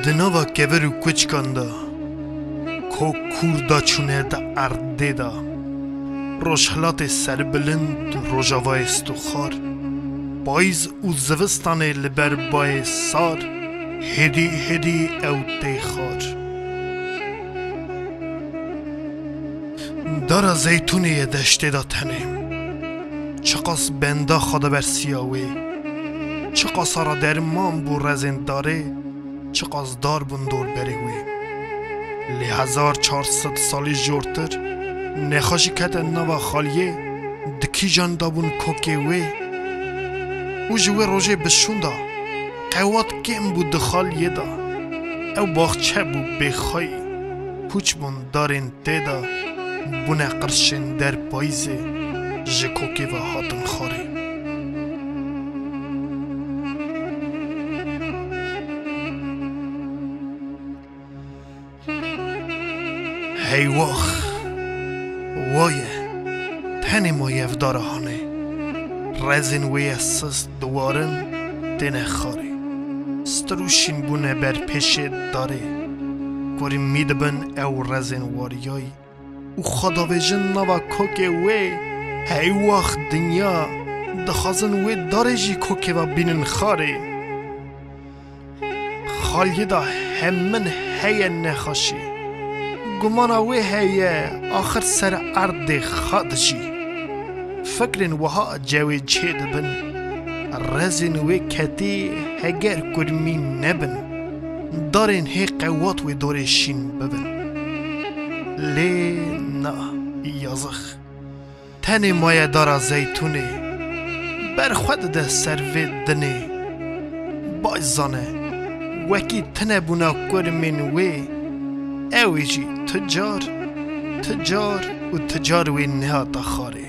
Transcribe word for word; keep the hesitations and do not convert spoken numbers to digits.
Di nava kevir û kuçkan de, ko kûr da çûne di erdê de, rojhilatê serbilind, rojavayê stûxar, payîz û zivistanê li ber bayê sar, hêdî hêdî ew tê xar. Dara zeytûnê ye deştê de tenê. Çiqas benda xwe dibersiya wê. Çiqas ara derman bû rezên darê, çiqas dar bûn dorberê wê. Lê hezar çar sed salî jortir, nexweşî kete nava xaliyê, di kîjan da bûn kokê wê. Û ji wê rojê bi şûnda, qewat kêm bû di xaliyê de. Ew baxçe bû bêxayî, pûç bûn darên tê de, bûne qirşên der payîzê, ji kokê ve hatin xwarê. Heywax, waye, tenê maye ev dara hanê. Rezên wê ye sist diwarin, têne xarê. Stirûşîn bûne ber pêşê darê. Kurmî dibin ew rezên wariyayî û xwe davêjin nava kokê wê. Heywax dinya, dixwazin wê darê jî kokê ve bînin xarê. Xaliyê de hemin heye nexweşî. Gumana wê heye, axir ser erdê xwe dijî. Fikrên wiha cewê çêdibin. Rezên wê ketî heger kurmî nebin, darên hê qewat wê dorê şîn bibin. Lê na, yazix. Tenê maye dara zeytûnê, berxwe dide ser vê dinê. Baş zane, wekî tine bûna kurmên wê, ew ê jî tu car, tu car û tu car wê nehata xarê.